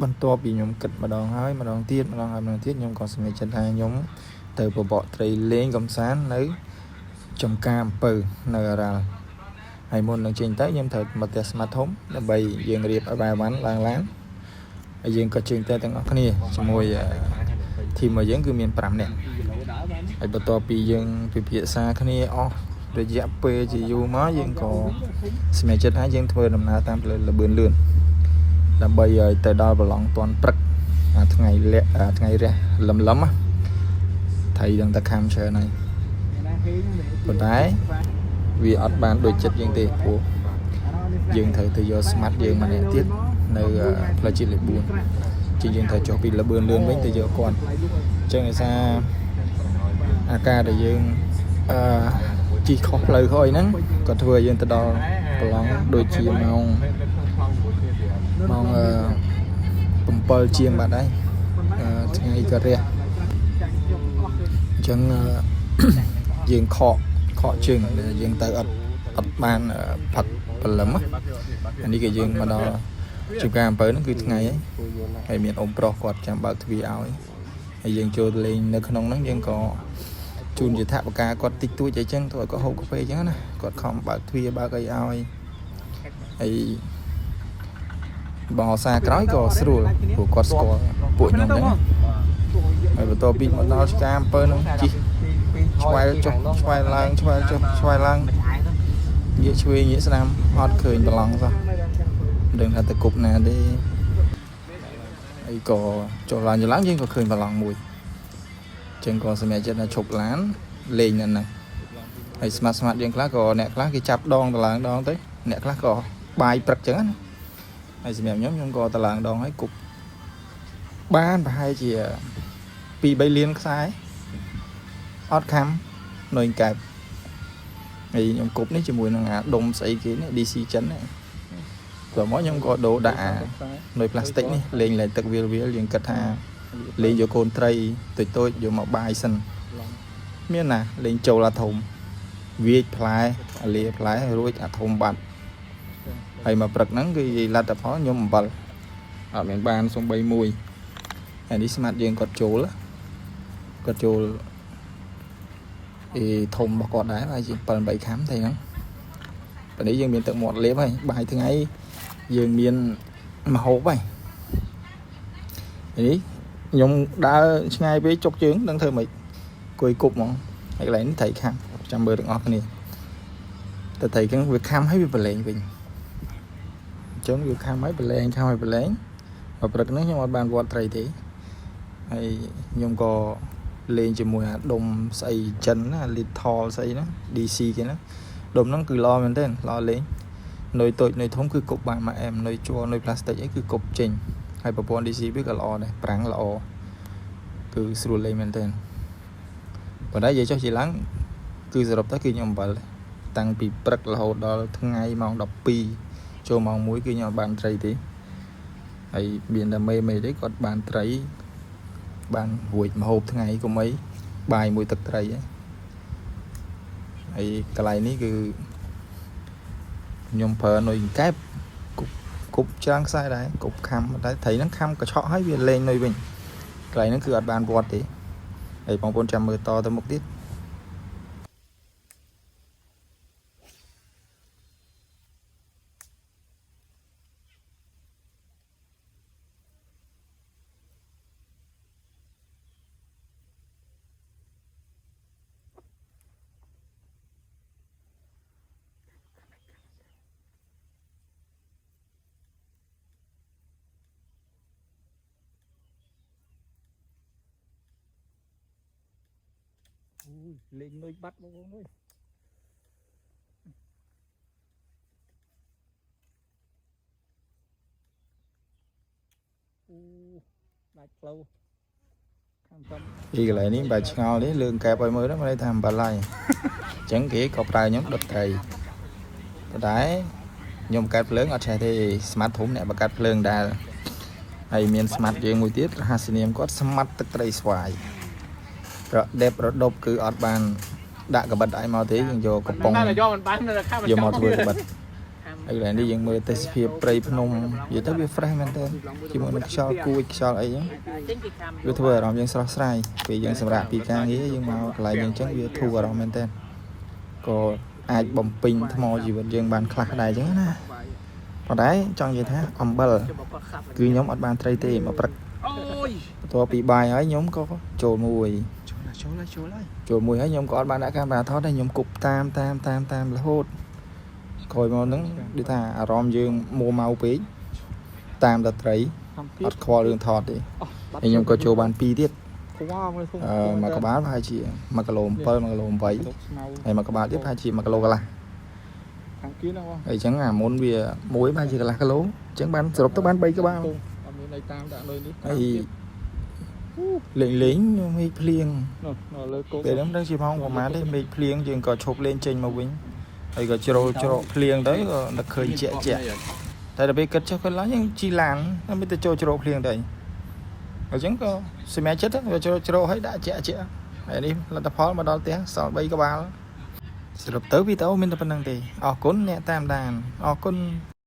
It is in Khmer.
បន្ទាប់ពីខ្ញុំគិតម្ដងហើយម្ដងទៀតម្ដងហើយម្ដងទៀតខ្ញុំក៏សម្រេចចិត្តថាខ្ញុំទៅបបកត្រីលេងកំសាន្តនៅចំការអំពៅនៅអារ៉ាល់ហើយមុននឹងចេញទៅខ្ញុំត្រូវមកផ្ទះស្មាត់ធំដើម្បីយើងរៀបឲ្យបាយវ៉ាន់ឡើងឡានហើយយើងក៏ចេញទៅទាំងអស់គ្នាជាមួយ team របស់យើងគឺមាន5នាក់ហើយបន្ទាប់ពីយើងពិភាក្សាគ្នាអស់រយៈពេលជាយូរមកយើងក៏សម្រេចចិត្តថាយើងធ្វើដំណើរតាមផ្លូវលបឿនលឿន ដើម្បីឲ្យទៅដល់ប្រឡងតាន់ព្រឹកអាថ្ងៃលះអាថ្ងៃរះលឹមលឹមណាថៃដឹងតែខំច្រើនហើយប៉ុន្តែវាអត់បានដូចចិត្តយើងទេព្រោះយើងត្រូវទៅយកស្មាត់យើងម្នាក់ទៀតនៅផ្លូវជាតិលេខ4ជាងយើងត្រូវចុះពីលបឿនលឿនវិញទៅយកគាត់អញ្ចឹងដោយសារអាការដែលយើងអឺជិះខុសផ្លូវខុសអីហ្នឹងក៏ធ្វើឲ្យយើងទៅដល់ប្រឡងដូចជាម៉ោង ម៉ោងអឺ7ជាងបាត់ហើយអឺថ្ងៃក៏រះអញ្ចឹងអឺ យើងខកខកជើងដែលយើងទៅអត់អត់បានអឺផឹកព្រលឹមណាអានេះក៏យើងមកដល់ជួបការអំពៅហ្នឹងគឺថ្ងៃហើយហើយមានអ៊ំប្រុសគាត់ចាំបើកទ្វារឲ្យហើយយើងចូលលេងនៅក្នុងហ្នឹងយើងក៏ជូនជាថវិកាគាត់តិចតួចអីចឹងទៅឲ្យគាត់ហូបកាហ្វេអញ្ចឹងណាគាត់ខំបើកទ្វារបើកអីឲ្យហើយ បងអសាក្រោយក៏ស្រួលព្រោះគាត់ស្គាល់ពួកខ្ញុំហ្នឹងណាហើយបន្ទាប់ពីមកដល់ឆ្កាអំពើហ្នឹងជិះឆ្វែលចុះឆ្វែលឡើងឆ្វែលចុះឆ្វែលឡើងងាកឆ្វេងងាកស្ដាំអត់ឃើញប្រឡងសោះមិនដឹងថាទៅគប់ណាទេហើយក៏ចុះឡើងចុះឡើងយើងក៏ឃើញប្រឡងមួយអញ្ចឹងក៏សម្រេចចិត្តថាឈប់ឡានលេងនៅហ្នឹងហើយស្មាត់ស្មាត់យើងខ្លះក៏អ្នកខ្លះគេចាប់ដងតឡើងដងទៅអ្នកខ្លះក៏បាយព្រឹកអញ្ចឹងណា ហើយសម្រាប់ខ្ញុំខ្ញុំក៏តឡើងដងហើយគប់បានប្រហែលជា2 3លានខ្សែអត់ខំនៅកែបហើយខ្ញុំគប់នេះជាមួយនឹងអាដុំស្អីគេនេះ DC ចិននេះព្រោះមកខ្ញុំក៏ដូរដាក់អានុយផ្លាស្ទិកនេះលេងលែងទឹកវាលវាលយើងគិតថាលេងយកកូនត្រីតូចតូចៗយកមកបាយសិនមានណាលេងចូលអាធំវាចផ្លែអាលាផ្លែរួចអាធំបាត់ ហើយមកព្រឹកហ្នឹងគឺលទ្ធផលខ្ញុំអំបិលអត់មានបានសំបីមួយហើយនេះស្មាតយើងគាត់ចូលគាត់ចូលអេធំរបស់គាត់ដែរហើយជា7 8ខាំតែហ្នឹងពេលនេះយើងមានទឹកមាត់លេបហើយបាយថ្ងៃយើងមានម្ហូបហើយនេះខ្ញុំដើរឆ្ងាយពេកចុកជើងដឹងធ្វើម៉េចគួយគប់ហ្មងហើយកន្លែងនេះត្រីខាំចាំមើលទាំងអស់គ្នាតែត្រីហ្នឹងវាខាំហើយវាប្រឡែងវិញ អញ្ចឹងវាខាំហើយប្រឡែងខាំហើយប្រឡែងមកព្រឹកនេះខ្ញុំអត់បានវត្តត្រីទេហើយខ្ញុំក៏លេងជាមួយអាដុំស្អីចិនណា Little ស្អីណា DC គេណាដុំហ្នឹងគឺល្អមែនទែនល្អលេងនុយតូចនុយធំគឺគប់បានមួយអែមនុយជ័រនុយផ្លាស្ទិកអីគឺគប់ចេញហើយប្រព័ន្ធ DC វាក៏ល្អដែរប្រាំងល្អគឺស្រួលលេងមែនទែនប៉ុន្តែនិយាយចុះជាឡើងគឺសរុបទៅគឺខ្ញុំអំបិលតាំងពីព្រឹករហូតដល់ថ្ងៃម៉ោង12 ចូលម៉ោង1គឺខ្ញុំអត់បានត្រីទេហើយមានតែមេមេទេគាត់បានត្រីបានរួចម្ហូបថ្ងៃកុំអីបាយមួយទឹកត្រីហ្នឹងហើយកន្លែងនេះគឺខ្ញុំប្រើនុយកែបគប់គប់ច្រើនខ្សែដែរគប់ខំតែត្រីហ្នឹងខំកញ្ឆក់ហើយវាលែងនុយវិញកន្លែងហ្នឹងគឺអត់បានវត្តទេហើយបងប្អូនចាំមើលតទៅមុខទៀត លេងនុយបាត់បងប្អូនអើយអូដាច់ផ្លូវខាងចំពីកន្លែងនេះបើឆ្ងល់នេះលើកែបឲ្យមើលទៅមានន័យថាអំបិលហើយអញ្ចឹងគេក៏ប្រើខ្ញុំដុតត្រីប៉ុន្តែខ្ញុំកាត់ភ្លើងអត់ចេះទេស្មាត់ធំអ្នកបង្កាត់ភ្លើងដែរហើយមានស្មាត់យើងមួយទៀតរហស្សនាមគាត់ស្មាត់ទឹកត្រីស្វាយ រដេបរដប់គឺអត់បានដាក់កបិតឲ្យមកទេយើងយកកំប៉ុង តែយកមិនបាននៅខាង យកមកធ្វើកបិត ហើយកន្លែងនេះយើងមើលទេសភាពព្រៃភ្នំនិយាយទៅវា fresh មែនតើជាមួយនឹងខ្យល់គួចខ្យល់អីហ្នឹងវាធ្វើអារម្មណ៍យើងស្រស់ស្រាយពេលយើងសម្រាកពីការងារយើងមកកន្លែងយើងអញ្ចឹងវាធូរអារម្មណ៍មែនតើក៏អាចបំពេញថ្មជីវិតយើងបានខ្លះដែរអញ្ចឹងណាប៉ុន្តែចង់និយាយថាអំបិលគឺខ្ញុំអត់បានត្រីទេមកព្រឹក អូយ បន្ទាប់ពីបាយហើយខ្ញុំក៏ចូលមួយ ចូលហើយចូលហើយចូលហើយ ចូលមួយហើយខ្ញុំក៏អត់បានដាក់កាមេរ៉ាថតដែរខ្ញុំគប់តាមតាមតាមតាមរហូតក្រោយមកហ្នឹងដូចថាអារម្មណ៍យើងមួម៉ៅពេកតាមតែត្រី តាមទៀត អត់ខ្វល់រឿងថតទេ អស់បាត់ ហើយខ្ញុំក៏ចូលបាន2ទៀត ខ្វល់មើលធំ អឺមួយក្បាលប្រហែលជា1គីឡូ7 1គីឡូ8 ទុកស្មៅ ហើយមួយក្បាលទៀតប្រហែលជា1គីឡូកន្លះ ខាងគៀនហ្នឹងបង ហើយអញ្ចឹងអាមុនវាមួយប្រហែលជាកន្លះគីឡូអញ្ចឹងបានសរុបទៅបាន3ក្បាល អត់មានអីតាមដាក់លុយនេះ ហើយលេងលេងមេឃភ្លៀង នោះនៅលើគោក ពេលហ្នឹងដឹងជាម៉ោងប្រហែលទេមេឃភ្លៀងយើងក៏ឈប់លេងចេញមកវិញហើយក៏ជ្រុលជ្រកភ្លៀងទៅក៏នឹកឃើញជាក់ជាក់តែដល់ពេលគិតចុះគិតឡើងយើងជីឡានតែមិនទៅចូលជ្រកភ្លៀងទៅអញ្ចឹងក៏សម្រាប់ចិត្តក៏ជ្រុលជ្រកឲ្យដាក់ជាក់ជាក់ហើយនេះលទ្ធផលមកដល់ផ្ទះសល់3ក្បាលសរុបទៅវីដេអូមានតែប៉ុណ្្នឹងទេអរគុណអ្នកតាមដានអរគុណ។